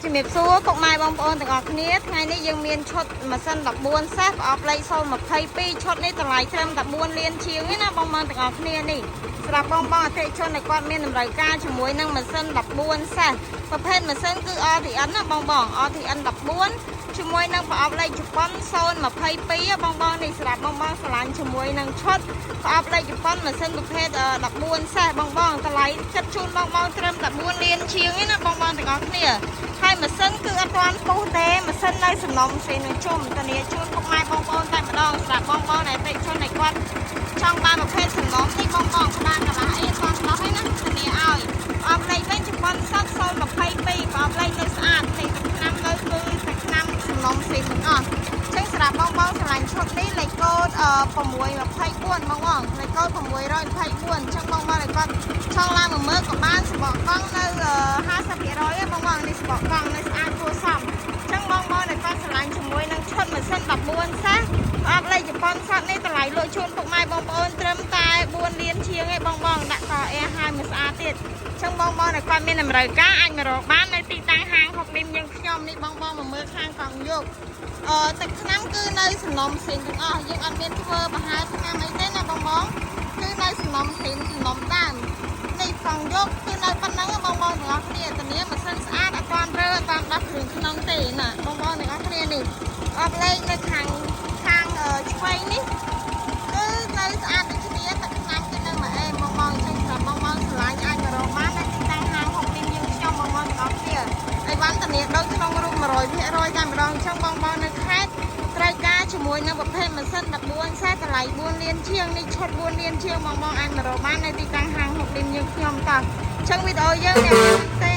ជំរាបសួរពុកម៉ែបងប្អូនទាំងអស់គ្នាថ្ងៃនេះយើងមានឈុតម៉ាស៊ីន14សេះប្រអប់លេខ022ឈុតនេះតម្លៃត្រឹមតែ4លានជាងទេណាបងប្អូនទាំងអស់គ្នានេះសម្រាប់បងប្អូនអតិថិជនដែលគាត់មានតម្រូវការជាមួយនឹងម៉ាស៊ីន14សេះប្រភេទម៉ាស៊ីនគឺ RTN ណាបងបង RTN 14ជាមួយនឹងប្រអប់លេខជប៉ុន022បងបងនេះសម្រាប់បងបងស្រឡាញ់ជាមួយនឹងឈុតប្រអប់លេខជប៉ុនម៉ាស៊ីនប្រភេទ14សេះបងបងតម្លៃគិតជូនបងបងត្រឹមតែ4លានជាងទេណាបងបងទាំងអស់គ្នា ហើយម៉ាស៊ីនគឺអត់ទាន់ពុះទេម៉ាស៊ីននៅសំណុំស្រីនឹងជុំធានាជូនពុកម៉ែបងប្អូនតែម្ដងសម្រាប់បងប្អូនដែលតិចជនដែលគាត់ចង់បានប្រភេទសំណុំនេះបងបងក្បាលកន្លះអីអត់ទាន់ដោះទេណាធានាឲ្យប្រអប់លេខវិញជប៉ុនសុទ្ធ022ប្រអប់លេខនៅស្អាតនេះទឹកឆ្នាំនៅគឺទឹកឆ្នាំសំណុំស្រីទាំងអស់ចឹងសម្រាប់បងបងស្រឡាញ់ឈុតនេះលេខកូដ624បងបងលេខកូដ624ចឹងបងបងដែលគាត់ចង់ឡើងមកមើលក៏បានសបកកង់នៅ50%ឯងបងបងនេះសបកកង់នៅស្អាតគួរសមចឹងបងបងដែលគាត់ស្រឡាញ់ជាមួយនឹងឈុតម៉ាស៊ីន14សេះប្រអប់លេខជប៉ុនសតនេះតម្លៃលក់ជូនពុកម៉ែបងប្អូនត្រឹមតែ4លានជាងឯងបងបងដាក់កអែហើយមួយស្អាតទៀតចឹងបងបងដែលគាត់មានតម្រូវការអាចមករកបាននៅទីតាំងហាងហុកឌីមយើងខ្ញុំនេះបងបងមកមើលខាងកង់យកអឺទឹកថ្នាំគឺនៅសំណុំផ្សេងទាំងអស់យើងអត់មានធ្វើប្រហែលថ្នាំអីទេណាបងបងគឺនៅសំណុំផ្សេងសំណុំដើមនេះកង់យកគឺនៅប៉ុណ្ណឹងបងបងទាំងអស់គ្នាធានាម៉ាស៊ីនស្អាតអត់តាន់រើអត់តាន់ដោះគ្រឿងក្នុងទេណាបងបងទាំងអស់គ្នានេះអបលេខនៅខាងខាងឆ្វេងនេះគឺនៅស្អាតដូចគ្នាទឹកថ្នាំគឺនៅមួយអេមបងបងចឹងសម្រាប់បងបងស្រឡាញ់អាចមករកបាននៅទីតាំងហាងហុកលីមយើងខ្ញុំបងបងទាំងអស់គ្នាអីវ៉ាន់ធានាដូចក្នុងរូប100%តែម្ដងចឹងបងបងនៅខេត្តត្រូវការជាមួយនឹងប្រភេទម៉ាស៊ីន14ខ្សែតម្លៃ4លានជាងនេះឈុត4លានជាងបងបងអាចមករកបាននៅទីតាំងហាងហុកលីមយើងខ្ញុំតោះចឹងវីដេអូយើងមានទេ